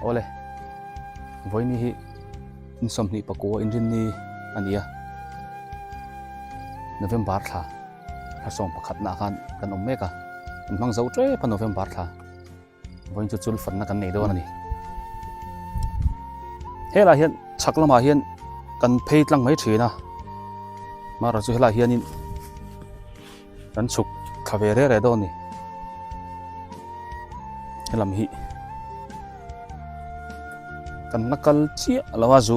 Awle, vawiini hi in 24 inrinni a ni a, November thla thla 11 naah khan kan awm mek a, kan hmang zo tep a November thla. Vawiin chu chul fanna kan nei dawn a ni. Helai hian chhak lamah hian kan phei tlang mai thin a, mara chu helai hianin kan chhuk thla ve reh reh dawn a ni. Helam hi kan la kal chiah lo a zu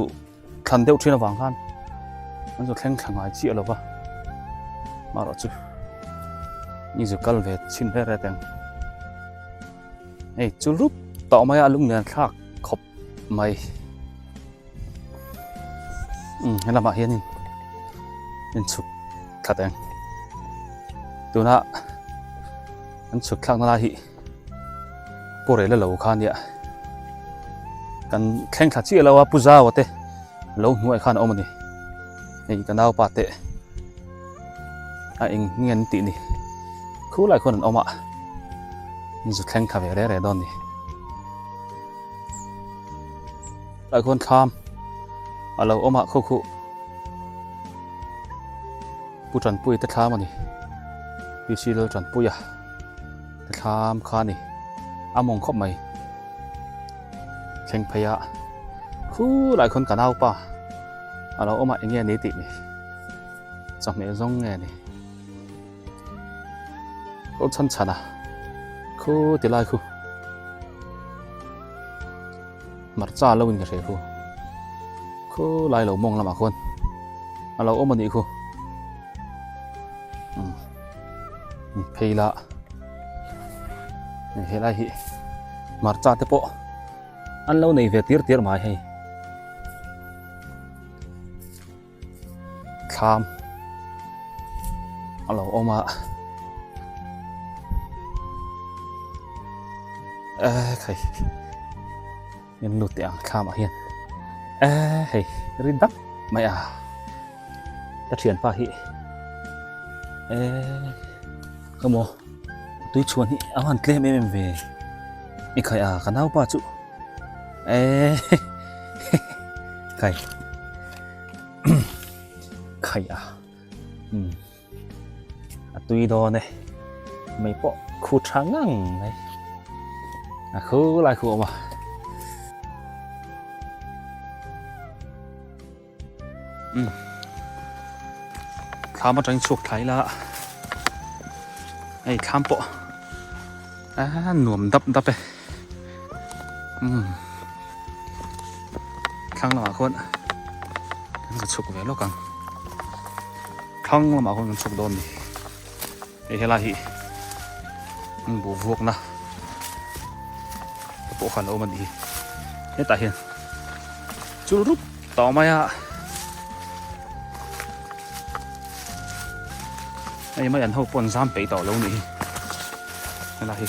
thlan deuh thin avang khan an zu thleng thla ngai chiah lo va marawh chu ni zu kal ve chhin reh reh teng hei chu rup tawh mai a lung lian thlak khawp mai um helamah hianin in chhuk thla teng tuna an chhuk thlakna lai hi Pu Rela lo kha nia kan thleng thla chiah lo a Pu Zaua te lo hnuai khan a awm a ni hei ka naupa te a eng nge an tih ni khulai khuan an awm a zu thleng thla ve reh reh dawn ni lai khuan thlam a lo awm a khaw khuh Pu Tanpuia te thlam a ni PC Lal Tanpuia. Ka thlam kha a ni a mawng khawp mai thleng phei a khulai khawn ka naupa a lo awm a eng nge ni tih ni chawhmeh zawng nge ni aw chhan chhan a khu ti lai khu hmarcha lo in ka hre khu khulai lo mawng lamah khawn a lo awm a nih khu. Phei la helai hi hmarcha te pawh an lo nei ve tir tir mai hei thlam a lo awm a ekhai in lut teh ang thlam ah hian ehei ri dap mai a. Ka thianpa hi eee ka maw tui chhuan hi a han tlem em em ve i khai a ka naupa chu eee khai khai a um a tui dawn e mei pawh khu tha ngang mai a khu lai khu awm a. Thlam atangin chhuak thla ila hei thlam pawh a nuam dap dap e umm thlang lamah khuan kan va chhuk ve lawk ang thlang lamah khuan kan chhuk dawn a ni hei helai hi an buh vuakna te pawh khan a awm a nih hi hetah hian chul rup. Tawh mai a hei mai an ho pawh an zam peih tawh lo nih hi helai hi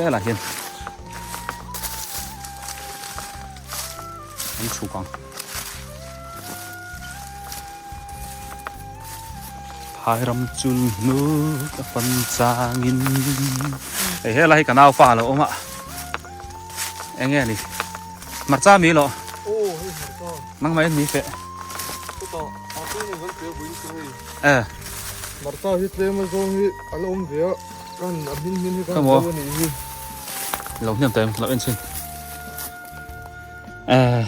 helai hian an chhuk ang. Phai ram chul hnu ka fan changin hei helai hi ka nau pa lo awm a eng nge ni hmarcha mi lo nangmah in mi feh e hmarcha hi tlem a zawng hi a lo awm ve a kan a hmin hmin hi kan zo a nih hi lo hniam tawh em lo en chhin Eh,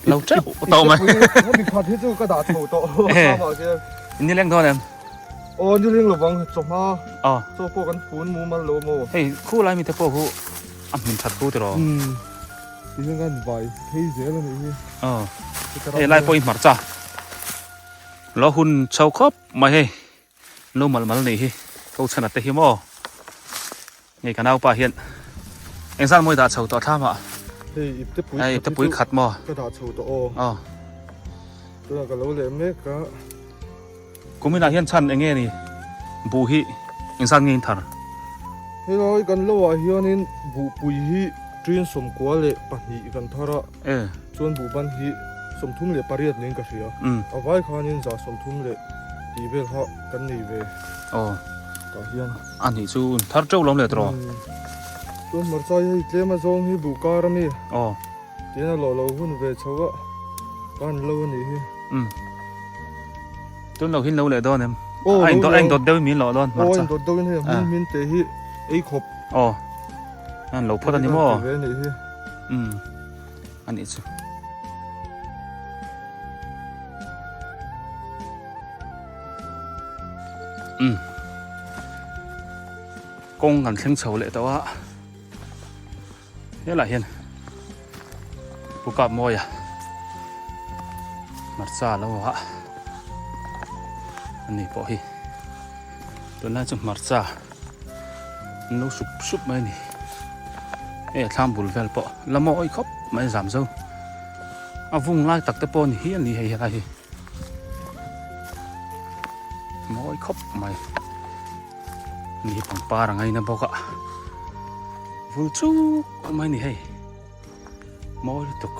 lo teuh tawh mai. Hemi khat hi chu ka dah chho tawh. Ni leng dawn em? Aw, ni leng lovang chawhma. Aw. Chaw pawh kan fun mumal lo maw? Hei, khu lai mi te pawh khu a hmin that khu tiraw? Um. Ti hian kan vai phei zel a nih hi. Aw. Hei lai pawh i hmarcha. Lo hun chho khawp mai hei. Lo mal mal nei hi ko chhan a te hi maw hei ka naupa hian engzan mawi dah chho tawh thlam ah hei ipte pui hei ipte pui khat maw ka dah chho tawh aw aw tuna ka lo leh mek a kumin ah hian chhan enge ni buh hi engzan nge in thar helai kan lo ah hianin buh pui hi 24 kan thar a e chuan buh ban hi 38 niin ka hria. A vai khanin 130 leh tih vel kha kan nei ve. Aw. Tah hian. A nih chu thar teuh lawm leh tawh. Chuan hmarcha hi hei tlem a zawng hi buh kar a mi. Aw. Tin a lawh lo hun ve chho a ka han lo a nih hi. Umm. Tun lo hin lo leh dawn em? Aw a indawt a indawt deuhin min lawh dawn hmarcha. Aw a indawt deuhin hei a hmin hmin te hi ei khawp. Aw. An lo phawt a ni maw? Ve a nih hi. Umm. A nih chu. Umm. Kawng kan thleng chho leh tawh a. Helaiah hian Pu Kapmawia hmarcha lo a ani pawh hi tunlai chu hmarcha an lo sup sup mai a ni hei a thlam bul vel pawh la mawi khawp mai a zam zo a vung lai tak te pawh a ni hial a ni hei helai hi mawi khawp mai. Ni hi pangpar a ngaina bawk a vul chuk mai a ni hei mawi lutuk.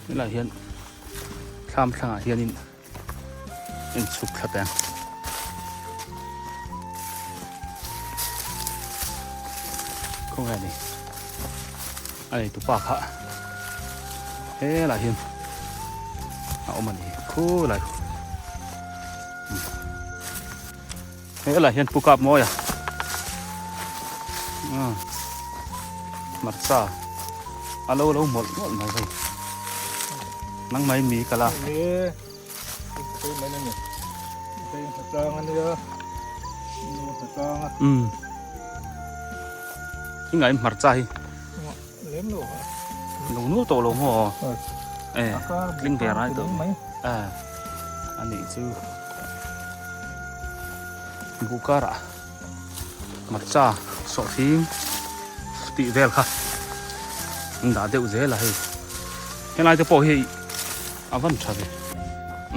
Helaiah hian thlam thlangah hianin in chhuk thla teng. Khawnge a ni? A neitupa kha helaiah hian a awm a ni khulai khu. Helaiah hian pu kap mawi a hmarcha a lo lo mawlh mawlh mai hei nang mai mi kal a. Umm i ngaih hmarcha hi lo nual tawh lo maw e tling ve rai tawh e a nih chu. Buh karah hmarcha sawhthing tih vel kha an dah deuh zel a hei helai te pawh hi a van tha ve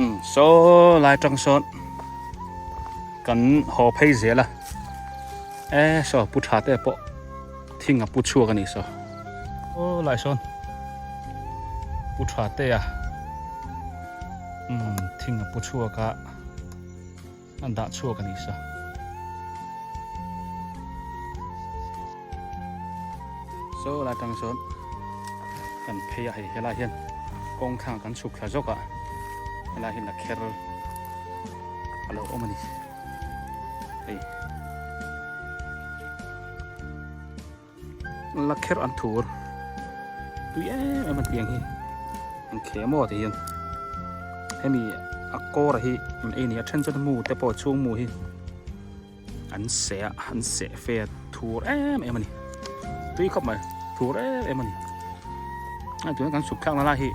umm saw lai tang sawn kan haw phei zel a e saw pu tha te pawh thing a pu chhuak a ni saw aw lai sawn pu tha te a umm thing a pu chhuak a. An dah chhuak a ni sa. Saw lai tang sawn kan phei a hei helai hian kawng thlang kan chhuk thla zawk a helai hi la kher a lo awm a ni hei la kher an thur tui em em a tiang hi an kheh maw ti hian hemi a kawr hi an ei ni a then chuan mu te pawh chhung mu hi an seh a an seh fe a thur em em a ni tui khawp mai thur em em a ni a tuna kan chhuk thlak na lai hi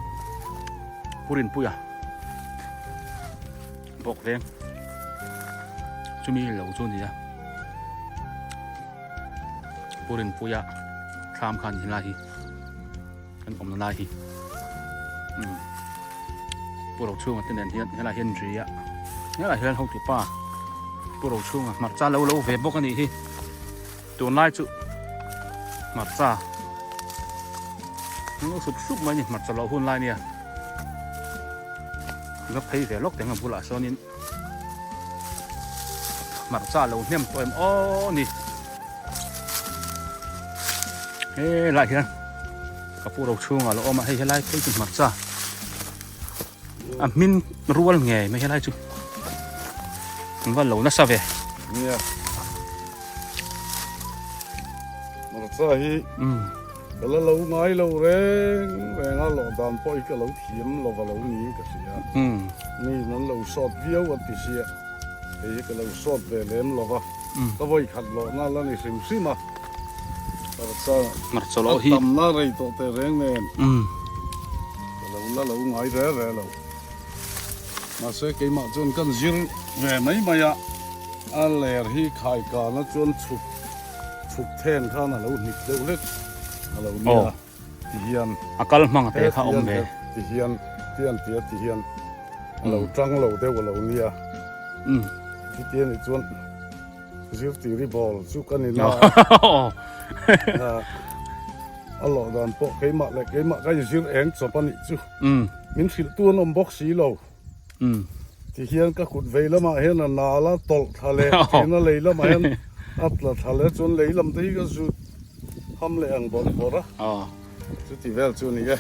Purinpuia bawk veng chumi lo chu a ni a. Pu Rinpuia thlam khan helai hi kan awmna lai hi umm Pu Rochhunga te nen hian helai hian ri a helai hian hotu pa Pu Rochhunga hmarcha lo lo ve bawk a nih hi tunlai chu hmarcha an lo sup sup mai a ni hmarcha loh hun lai nia va phei ve lawk teng a bulah sawnin. Hmarcha lo hnem tawh em aw ni. Helai hian ka pu ro chhungah lo awm a, hei helai phei chu hmarcha a hmin rual ngei mai helai chu an va lo nasa ve. Nia. Hmarcha hi Ka la lo ngai lo reng reng a, lawh dan pawh hi ka lo thiam lo va lo niin ka hria. Mi in an lo sawt viau an ti sia, kei hi ka lo sawt ve lem lo va, ka vawi khat lawhna la ni hrim hrim a. Hmarcha lawh hi. A tamna rei tawh teh reng nen ka lo la lo ngai re re lo. Mahse keimah chuan kan zir ve mai mai a, a ler hi khaikana chuan chhuk. Chhuk then khan a lo hnip deuh hlek. A lo nia ti hian. A kal hmang te kha awm ve. Ti hian ti an tia ti hian a lo tang lo deuh a lo nia. Chuti a nih chuan zirtiri ball chu ka ni na a. A lawh dan pawh keimah leh keimah ka inzir eng chawp a nih chu. Min hrilh tu an awm bawk si lo. Ti hian ka kut vei lamah hian a nal a tawlh thla leh thin a, lei lamah hian a tla thla leh chuan lei lam te hi ka zut ham leh ang bawrh bawrh a, chuti vel chu a ni e.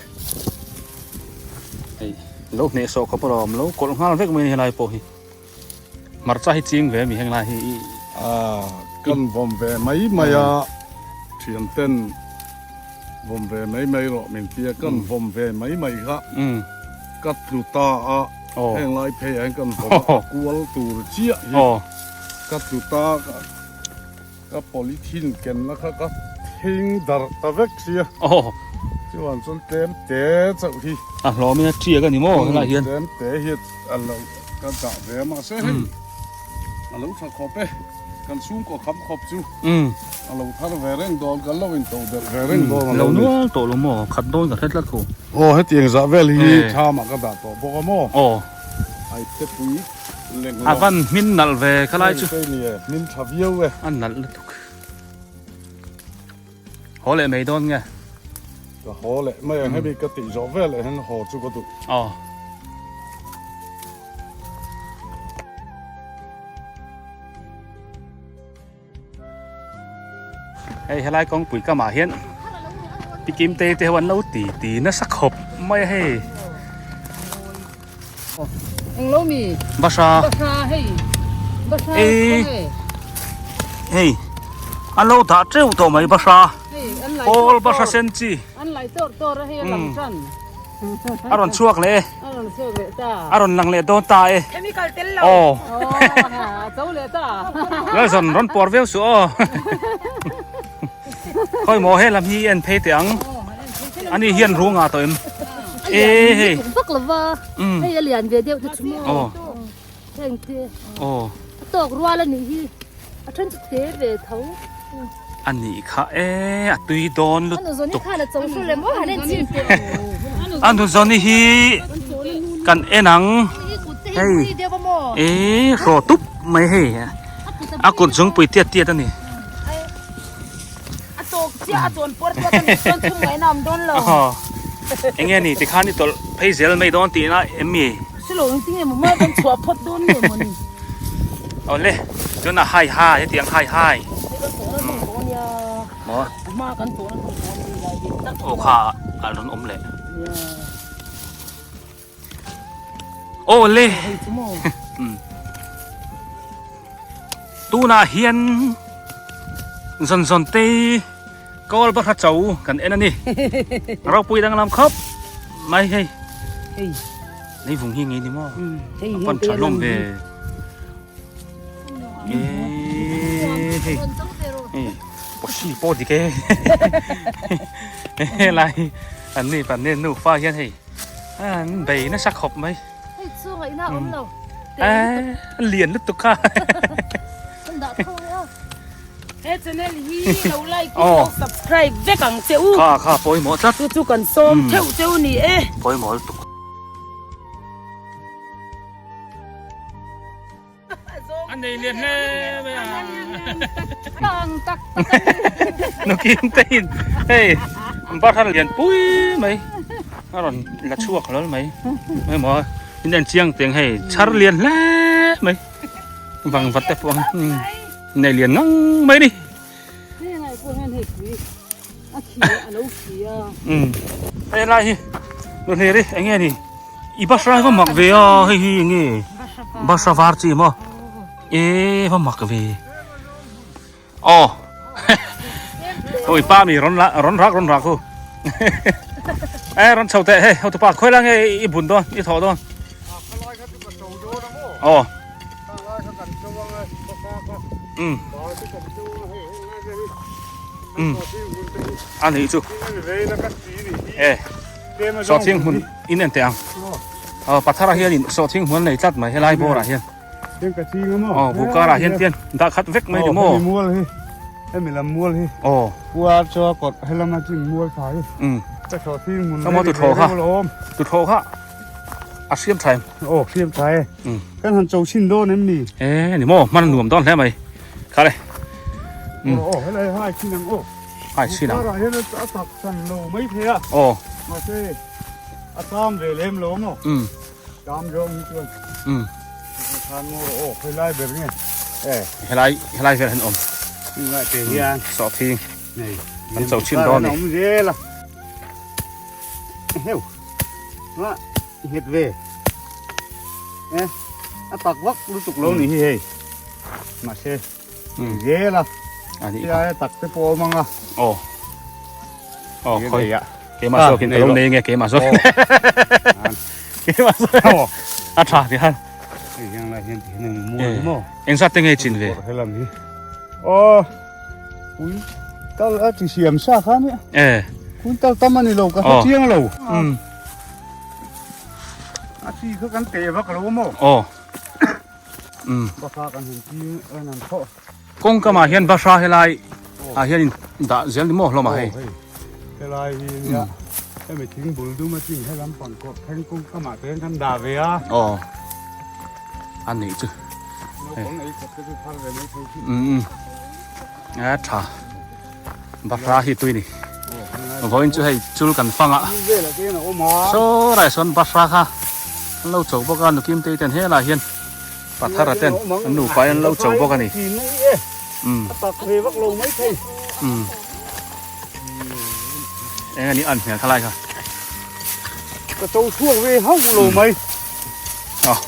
Hei lo hneh sawh khawp alawm lo kawlh nghal vek mai a ni helai pawh hi. Hmarcha hi ching ve a mi heng lai hi i. Kan vawm ve mai mai a, thian ten vawm ve mai mai rawh min tia kan vawm ve mai mai kha ka tlu ta a, heng lai phei ah hian kan vawm a, a kual tur chiah hi ka tlu ta a, ka polythene kenna kha ka thing darh ta vek sia, chuan chuan tlem te chauh hi. A hlawm in a tiak a ni maw helai hian. Tlem te hi a lo ka dah ve a mahse hei a lo tha khawp e, kan chhungkaw kham khawp chu a lo thar ve reng dawn kan lo into belh ve reng dawn a lo ni. Lo nual tawh lo maw khat dawn ka hre tlat thu. Aw hetiang zah vel hi thlamah ka dah tawh bawk a maw. Aw. Ai te pui. A van hmin nalh ve kha lai chu. Hmin tha viau e. A nalh lutuk. Haw leh mai dawn nge? Ka haw leh mai ang hemi ka tih zawh vel leh hian haw chu ka duh. Aw. Hei helai kawngpui kamah hian pikim te te ho an lo ti ti nasa khawp mai a hei. Englo mi? Bahra. Bahra hei. Bahra e. Hei. An lo dah teuh tawh mai bahra. Hei an lai. Pawl bahra sen chi. An lai tor tor a hei a lang tan. A rawn chhuak leh e. A rawn chhuak leh ta. A rawn lang leh dawn ta e. Chemical tel lo. Aw. A cho leh ta. Lalzawn rawn puar viau suh aw. Khawi maw he lam hi en phei teh ang. Ani hian rung ah tawh em. E hei. Vak lova. Hei a lian ve deuh te chu maw. Aw. Heng te. Aw. A tawk rual a nih hi. A then chu te ve tho. A nih kha e a tui dawn lutuk. A nu zawni khan a cho hru le maw han en chin teh. A nu zawni hi kan en ang. Hei e hraw tup mai hei. A kut zungpui tiat tiat a ni. A tawk chiah a chawn puar puar a nih chuan thum ngaihna awm dawn lo. Enge ni tikhan i tawlh phei zel mai dawn tihna em mi? Hre lo engtin nge maw mai kan chhuah phawt dawn nge maw ni? Awle chuan a hai hai hetiang hai hai. Hei kan tawhna hnung tawh ania. Maw? A hma kan tawhna hnung tawh ania lai dik tak. Aw kha a rawn awm leh. Awle. Hei chu maw? Tunah hian zawn zawn te kawl bahra cho kan en a ni. Ropui danglam khawp mai hei. Hei. Nei vung hi ngei ni maw? A pan tha hlawm ve. E hei. Hei pawh pawh dik e. Helai an ni pan nen nufa hian hei an bei nasa khawp mai. Hei chu ngaihna a awm lo. A lian lutuk kha. An dah tho a. He channel hi lo like in lo subscribe vek ang che u. Kha kha pawimawh tlat. Chu chu kan sawm theuh cheu ni e. Pawimawh lutuk. A nei lian hle mai a. Tang tak tak a ni. Nukim te in hei barhar lian pui mai a rawn la chhuak hlawl mai. Mai maw in en chiang teng hei chhar lian hle mai vang vat te pawh nei lian ngang mai ni. Hei ngai pawh hian hei pui a khi a lo khi a. Hei lai hi Nuhlir hi eng nge ni? I bahra hi va mak ve a hei hi eng nge bahra var chi maw e va mak ve aw oi pa mi rawn la rawn rak rawn rak hu e rawn chho teh hei hotupa khawi la nge i bun dawn i thawh dawn aw um um a nih chu e Sawhthing hmun in en teh ang. Aw Pathara hianin sawhthing hmun an nei tlat mai helai bawrah hian. Aw buh karah hian tian dah khat vek mai ni maw. Hemi lam mual hi. Aw. Puar chaw kawt helama chin mual tha hi. Um. Ka thaw thi mun Ka mo tu thaw kha. Tu thaw kha. A siam tha em? Aw siam tha e. Um. Kan han cho chin dawn em ni? E ni mo man nuam dawn hle mai. Kha le. Um. Aw helai hai chin ang aw. Hai chin ang. Puar ah hian a tak san lo mai thei a. Aw. Mahse a tam ve lem lo maw? Um. Tam zawng hi chuan. Um. Khan maw aw helai ber nge. Eh. Helai helai vel han awm. Ngai te hian. Sawh thing. Nei. An cho chin dawn ni. Awm zel a. Heu. Ma nghet ve. Eh. A tak vak lutuk lo ni hi hei. Mahse. Zel a. Ani. Tia tak te pawh awm anga. Aw. Aw khoi. Keimah zawkin ka lo nei nge keimah zawk. Keimah zawk. A tha ti han. Hei hian lai hian ti hian eng mual maw. Eng zat te nge chin ve? Helam hi. Aw. Pui tal a ti siam sa kha nia. Eh. Pui tal tam ani lo ka hre chiang lo. Um. A chi kha kan teh vak lo maw? Aw. Um. Bahra kan han chi an han thaw. Kawngkamah hian bahra helai ah hian in dah zel ni maw hlawm ah hei. Helai hi nia hemi thing bul dum a ching helam pang kawt thleng kawngkamah te hian kan dah ve a. Aw. A nih chu. Naupang ei kawt te chu thar ve mai thei chu. Um. A tha. Bahra hi tui ni. Vawiin chu hei chul kan fang a. Saw rai sawn bahra kha an lo cho bawk a nukim te ten helai hian pathara ten an nupa in an lo cho bawk a ni. Um. Um. Eng a ni an hmel kha lai kha. Ka cho chhuak ve hauh lo mai. Aw.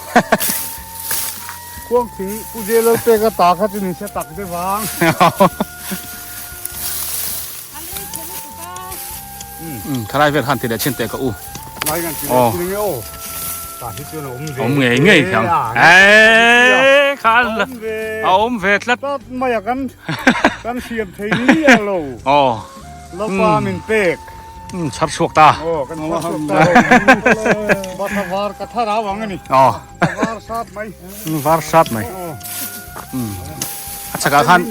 Khuang thing Pu Jelo te ka ta kha chu ni se tak deuh ang. Um thalai vel khan ti leh chin teh ka u. Lai kan ti leh chin nge aw. Ta hi chuan a awm ve. Awm ngei ngei thiang. Eee khan a awm ve tlat. Tlat mai a kan kan siam thei ni a lo. Aw. Lapa min pek. Um chhar chhuak ta. Aw kan chhar chhuak ta. Bata var ka thar au ang a ni. Aw. Var sat mai. Var sat mai. Um. A chakah khan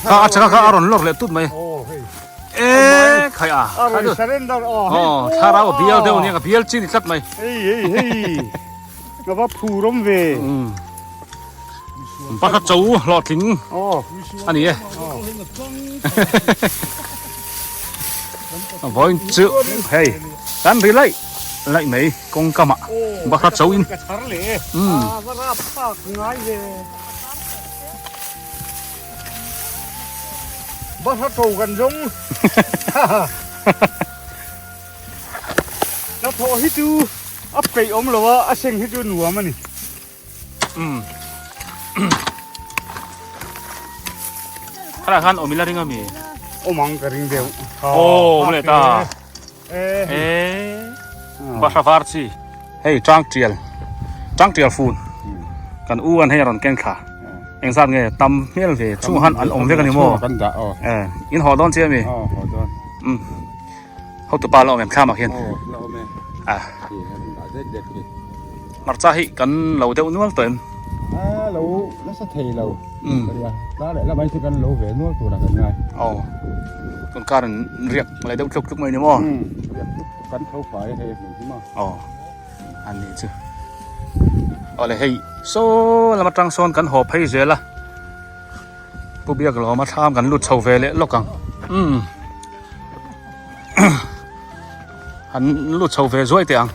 kha a chakah kha a rawn lawr leh tut mai. E khai a. A rawn surrender aw. Aw thlarau a bial deuh ania ka bial chi ni tlat mai. Hei hei hei. Ka va phur awm ve. Um. Pakhat cho hlawhtling a ni e. Vawiin chu hei kan ri laih laih mai kawngkamah bakra cho in. Ka chhar leh e. A va rap thlak ngai ve. Bakra cho kan zawng. Na thawh hi chu a peih awm lo a, a seng hi chu nuam a ni. Umm. Kharah khan awm ila ring ami? Awm ang ka ring deuh. Aw awm leh ta. E Bahra var chi. Hei tang tial. Tang tial fun. Kan u an hei a rawn keng thla. Engzat nge tam hmel ve chungah khan an awm vek ani maw? Kan dah aw. E in haw dawn che ami? Aw haw dawn. Umm. Hotupa la awm em thlam ah khian? Aw la awm e. A. Hmarcha hi kan lo deuh nual tawh em? A lo nasa thei lo. Umm. Tla leh lamah hi chu kan lo ve nual tur a kan ngai. Aw. Tun kar in riak leh deuh tluk tluk mai ni maw? Umm. Riak tluk tluk kan tho fai hei hmun hi maw? Aw. An nih chu. Aw le hei saw lam atang sawn kan haw phei zel a. Pu biak lawma thlam kan lut chho ve leh lawk ang. Umm. An lut chho ve zuai teh ang.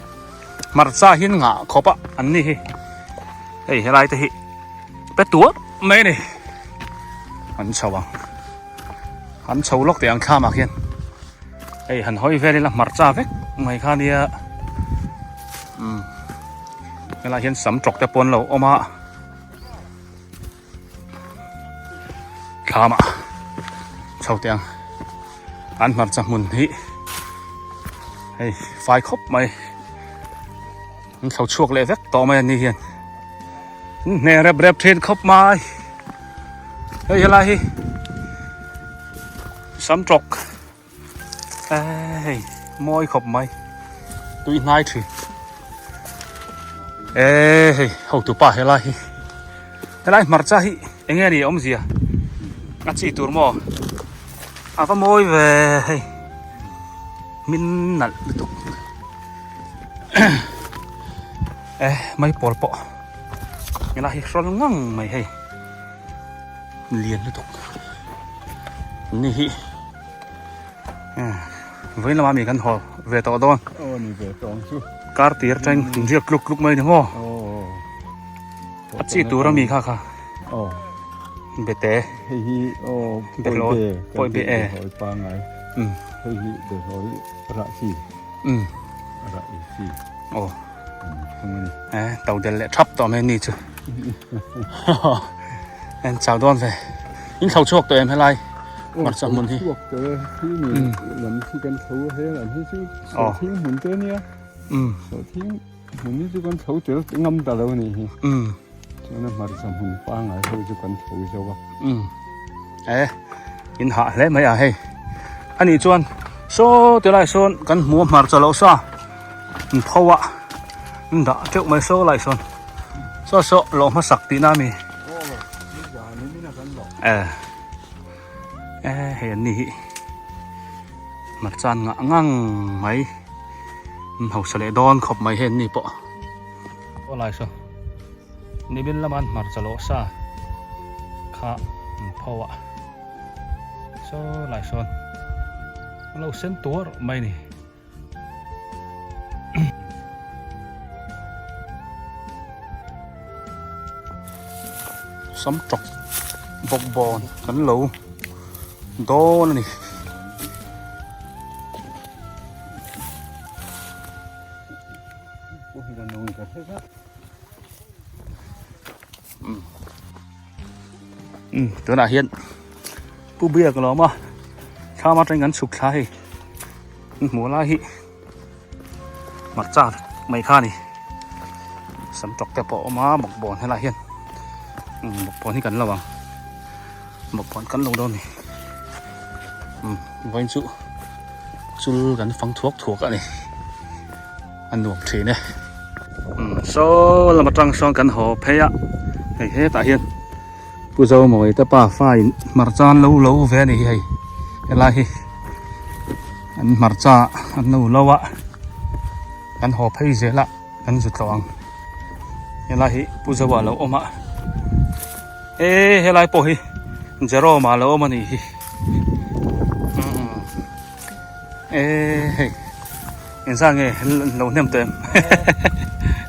Hmarcha hi an ngah khawp a an ni hi. Hei helai te hi pe tuar mai a ni. An chho ang. An chho lawk teh ang thlam ah khian. Hei han hawi vel ila hmarcha vek mai kha nia. Umm. Helai hian sam tawk te pawh an lo awm a. Thlamah chho teh ang an hmarcha hmun hi hei fai khawp mai an thlo chhuak leh vek tawh mai an ni hian an hne rep rep thin khawp mai hei helai hi sam tawk hei mawi khawp mai tui hnai thin e hei hotu pa helai hi helai hmarcha hi eng nge ni awmzia a chi tur maw. A va mawi ve hei min nalh lutuk e mai pawl pawh helai hi hrawl ngang mai hei lian lutuk ni hi vawiin lamah mi kan haw ve tawh dawn aw ni ve tawh ang chu kar tir atang in riak tluk tluk mai ni maw a chi tur ami kha kha aw bete hei hi aw behlawi pawi be e hawi pangai hei hi behlawi rah chi rah ei chi aw e to del leh thap tawh mai ni chu en chau dawn ve in thlo chhuak tawh em helai hmarcha hmun hi chhuak tawh e khi ni lam khi kan thlo a he lam hi chu sawhthing hmun te ania sawhthing hmun hi chu kan thlo tel ngam ta lo ni hi chuan a hmarcha hmun pangai ho chu kan thlo zo a e in hah hle mai a hei ani chuan saw ti lai sawn kan hmu a hmarcha loh sa in pho a in dah teuh mai saw lai sawn saw saw lawh hmasak tihna a mi eh eh hei an ni hi hmarcha an ngah ngang mai an hausa leh dawn khawp mai hei an ni pawh saw lai saw nimin lama an hmarcha lawh sa kha an pho a saw lai sawn a lo sen tuar mai a ni. Sam tawk bawk bawn kan lo dawn a ni. Tunah hian Pu Biak a lo awm a thlam atangin kan chhuk thla hei. Hmuh lai hi hmarcha mai kha a ni sam tawk te pawh a awm a bawkbawn helaiah hian bawkbawn hi kan lo ang bawkbawn kan lo dawn a ni vawiin chu chul kan fang thuak thuak a ni a nuam thin e saw lam atang sawn kan haw phei a hei hetah hian Pu Zomawi te pa fa in hmarcha an lo lo ve a ni hi hei helai hi an hmarcha an lo lo a kan haw phei zel a kan zu tlawh ang helai hi Pu Zoa a lo awm a e helai pawh hi Jerome a lo awm a ni hi e hei engzah nge lo hnem tawh em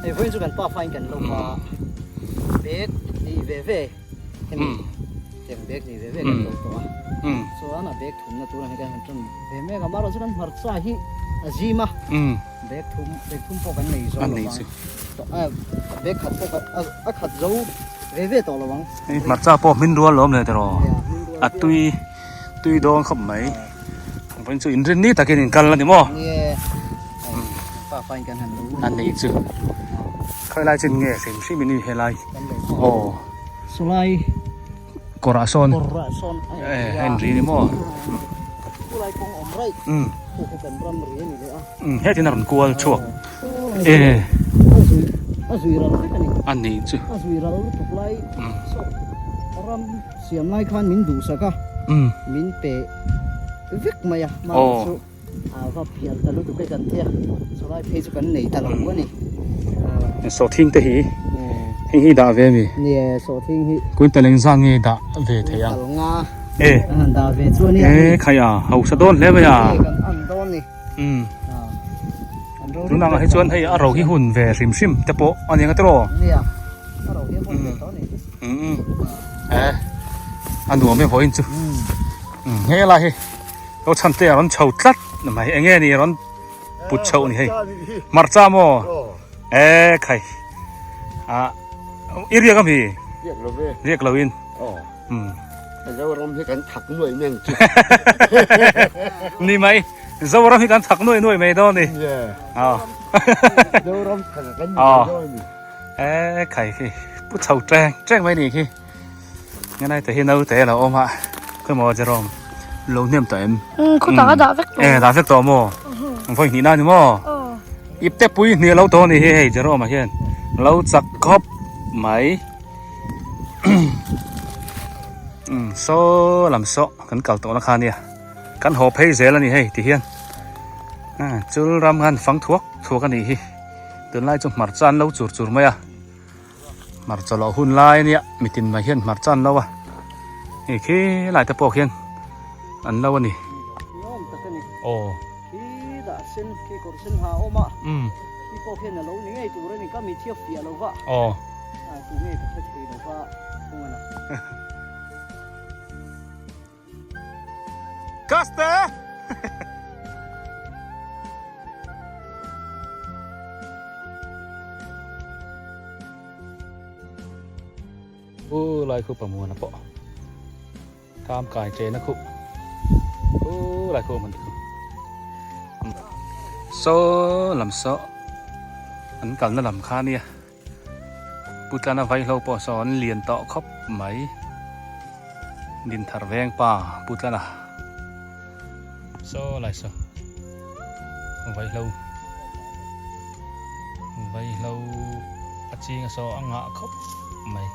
hei vawiin chu kan pa fa in kan lo va bag ni ve ve hemi tiang bag ni ve ve kan lo tawh a chuan a bag thumna turah hian kan han tan ve mek a amaherawhchu kan hmarcha hi a zim a bag thum bag thum pawh kan nei zo lo vang bag khat pawh a khat zo ve ve tawh lo ang hmarcha pawh hmin rual lo awm leh tawh a tui tui dawn khawp mai vawiin chu inrin ni takin in kal a ni maw a nei chu khawi lai chin nge hrim hrim in helai aw sawlai kawrah sawn eh a inri ni maw hetin a rawn kual chhuak eh a nei chu Siam lai khan min duhsak a, min pe vek mai a, mahni chu a va pian ta lutuk e kan tia, chulai phei chu kan nei ta lo a ni. Sawhthing te hi heng hi dah ve a mi? Ni e, sawhthing hi. Quintal engzah nge dah ve thei a? Quintal nga kan han dah ve chu a nia. E khai a, hausa dawn hle mai a. Ni kan an dawn ni. Tunah hi chuan hei a ro hi hun ve hrim hrim te pawh a ni ang a tiraw? Nia, a ro hi a hun ve tawh a ni. Eh, a nuam e vawiin chu. Hei lai hi lo chhan te a rawn chho tlat mai eng nge ni a rawn put chhoh ni hei. Hmarcha maw? Eh khai. Ah, i riak a mi? Riak lo ve. Riak lo in. Aw. Zoram hi kan thak nuai mai ang chu. Ni mai. Zoram hi kan thak nuai nuai mai dawn ni. Yeah. Zoram thak kan ni dawn ni. Eh khai khi pu chho treng treng mai ni khi. Nganai te hi nau te lo awm a. Khawi maw Jerome lo hnem tawh em? Khu tak a dah vek tawh. Eh dah vek tawh maw? Vawi hnih na ni maw? Ip te pui hnih lo tawh ni hi hei Jerome a hian lo chak khawp mai. Saw lam saw kan kal tawh na kha nia. Kan haw phei zel a ni hei ti hian chul ram khan fang thuak thuak a nih hi tunlai chu hmarcha an lo chur chur mai a hmarcha lawh hun lai a nia mitin mai hian hmarcha an lo a hei khi lai te pawh khian an lo a ni. Aw. Khi dah sen khi kawr sen ha a awm a khi pawh khian a lo ni ngei tur a ni ka mithiap fiah lo va. Aw. Tu nge ka hre thei lo va thung a na. Kaste! U lai khu pamuana pawh kam kai che na khu u lai khu man khu so lam so an kalna lam kha nia Pu Tlana vaihlo pawh saw an lian tawh khawp mai. Dinthar veng pa Pu Tlana saw lai saw vaihlo vaihlo a ching a saw a ngah khawp mai.